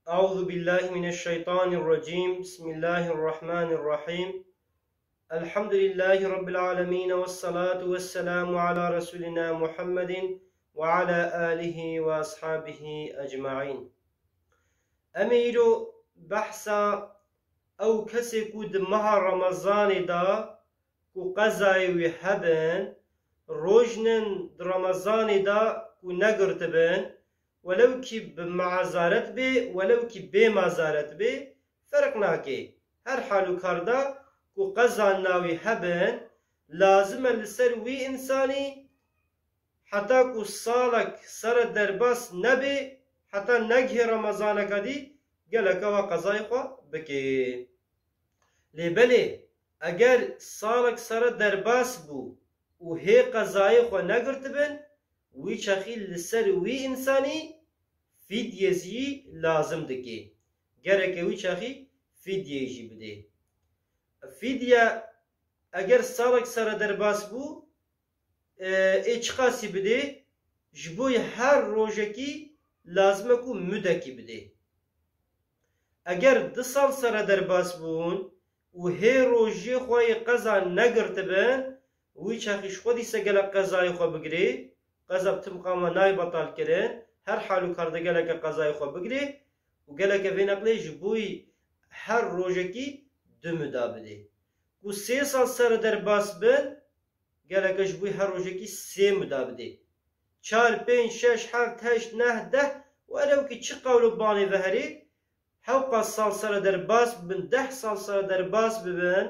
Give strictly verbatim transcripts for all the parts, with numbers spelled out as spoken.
أعوذ بالله من الشيطان الرجيم. بسم الله الرحمن الرحيم. الحمد لله رب العالمين، والصلاة والسلام على رسولنا محمد وعلى آله وأصحابه أجمعين. Em ê îro behsa ew kesê ku di meha Remezanê de ku qezayê wî hebin, rojnin di Remezanê de ku negirtibin, welew kî bi meazaret bê, welew kî bê mazaret bê, ferq nake. Her hal û kar de ku qeza navî hebin, lazim e li ser wî însanî heta ku salek sere derbas nebe, heta negihê Remezaneke dî, geleke wa qezayê xwe bike. Lê belê, eger salek sere derbas bû û hê qezayê xwe negirtibin, wî çaxî li ser wî însanî fîdyê zî lazim dike. Gereke wî çaxî fîdyeyê jî bidê. Fîdye eger salek sere derbas bû, e, ê çiqasî bidê, ji bo her rojekî lazim e ku mudekî bidê. Eger du sal sere derbas bûn û hê rojiyê xwe yê qeza negirtibin, wî çaxî ji xwe dîse gelek qezayê xwe bigirê, qeza bi tim qama nayê betal kirin, her hal û kar de geleke qezayê xwe bigirê û geleke vê neqlê ji bo her rojekî du muda bidê. Ku sê sal sere derbas bin, geleke ji bo her rojekî sê muda bidê. Çar, pênc, şeş, heft, heşt, neh, deh, welew kî çi qewlo banê ve herê, hewqas sal sere derbas bibin, deh sal sere derbas bibin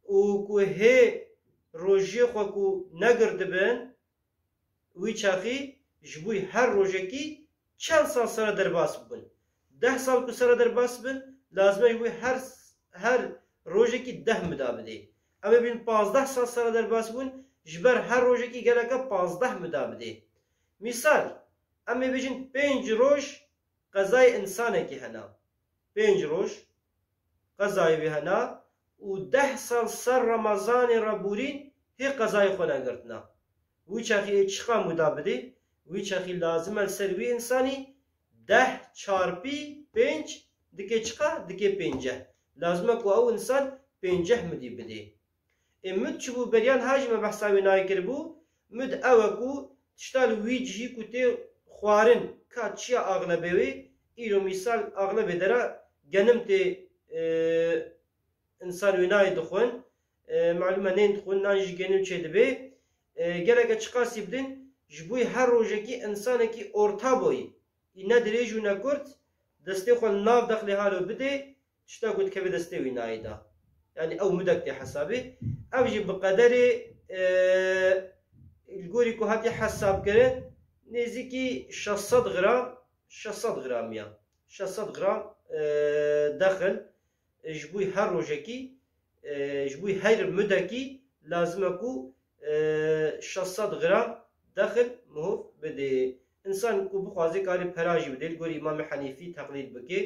û ku hê rojiyê xwe ku negirtibin, wî çaxî ji bo her rojekî çend sal sere derbas bibin. Deh sal ku sere derbas bibin, lazim e ji bo her, her rojekî deh muda bidê. Em ê bînin pazdeh sal sere derbas bûn, ji ber her rojekî geleke pazdeh muda bidê. Mîsal, em ê bêjin pênc roj qezayê însanekî hene. Pênc roj qezayê wî hene û deh sal ser Remezanê re borîn hê qezayê xwe negirtina. Wî çaxî ê çiqa muda bidê? Wî çaxî lazim e li ser wî însanî deh çarpî pênc dike çiqa? Dike pênceh. Lazim e ku ew însan pênceh mudî bidê. Ê mud çi bû? Beriya niha jî me behsa wê nayê kiribû. Mud ew e ku tişta li wî cihî ku tê xwarin, ka çiya axlebê wê, îro mîsal axlebê dera genim tê, e, însan wê nayê dixwin, e, malûm e nên dixwin, nan jî genim çê dibe. E, geleke çiqasî bidin, ji bo her rojekî însanekî orta boyî, ne dirêj û ne kurt, destê xwe li nav dexlê halo bidê, tişta ku dikeve destê wî nayê de. Yanî ew mudek tê hesabê. Ev jî bi qederê, e, li gorî ku hatiye hesabkirin, nêzîkî şeş sed gram, şeş sed gram ya. Şeş sed gram, e, dexil, e, ji bo her rojekî, e, ji bo her mudekî lazim e ku, e, şeş sed gram dexil mihov bidê. Însan ku bixwaze karê pera jî bidê, li gorî Îmamê Henîfî teqlîd bike.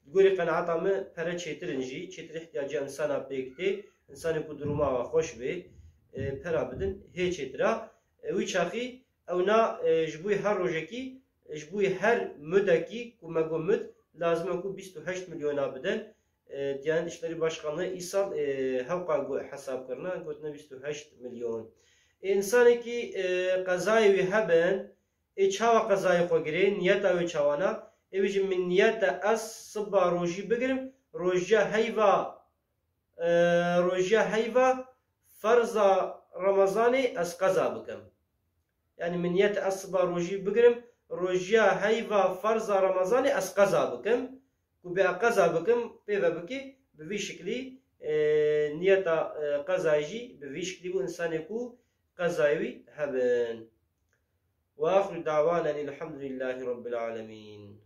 Li gorî qenaeta min pere çêtir in jî, çêtir îhtiyaca însana pêk tê. Însanê ku duruma we xweş bê, e, pera bidin, hê çêtir a. E, wî çaxî ewna, e, ji bo her rojekî, ji bo her mudekî ku me got mud, lazim e ku bîst û heşt milyona bidin. E, Diyanet İşleri Başkanlığı îsal, e, hewqa got, hesab kirine, gotine bîst û heşt milyon. Ê, însanekî, e, qezayê wî hebin, ê çawa qezayê xwe girê, niyeta wê çawana? Ê wî jî min niyet e ez siba rojî bigirim, rojiya heyva, e, rojiya heyva ferza Remezanê ez qeza bikim. Yanî min niyet e ez siba rojî bigirim, rojiya heyva ferza Remezanê ez qeza bikim. Ku bê qeza bikim, pê ve bikî, bi vî şiklî, e, niyeta, e, qezayê jî bi vî şiklî bû, însanê ku qezayê wî hebin. Ve axiru da'wana enîl hamdulîllahî rabbil alemîn.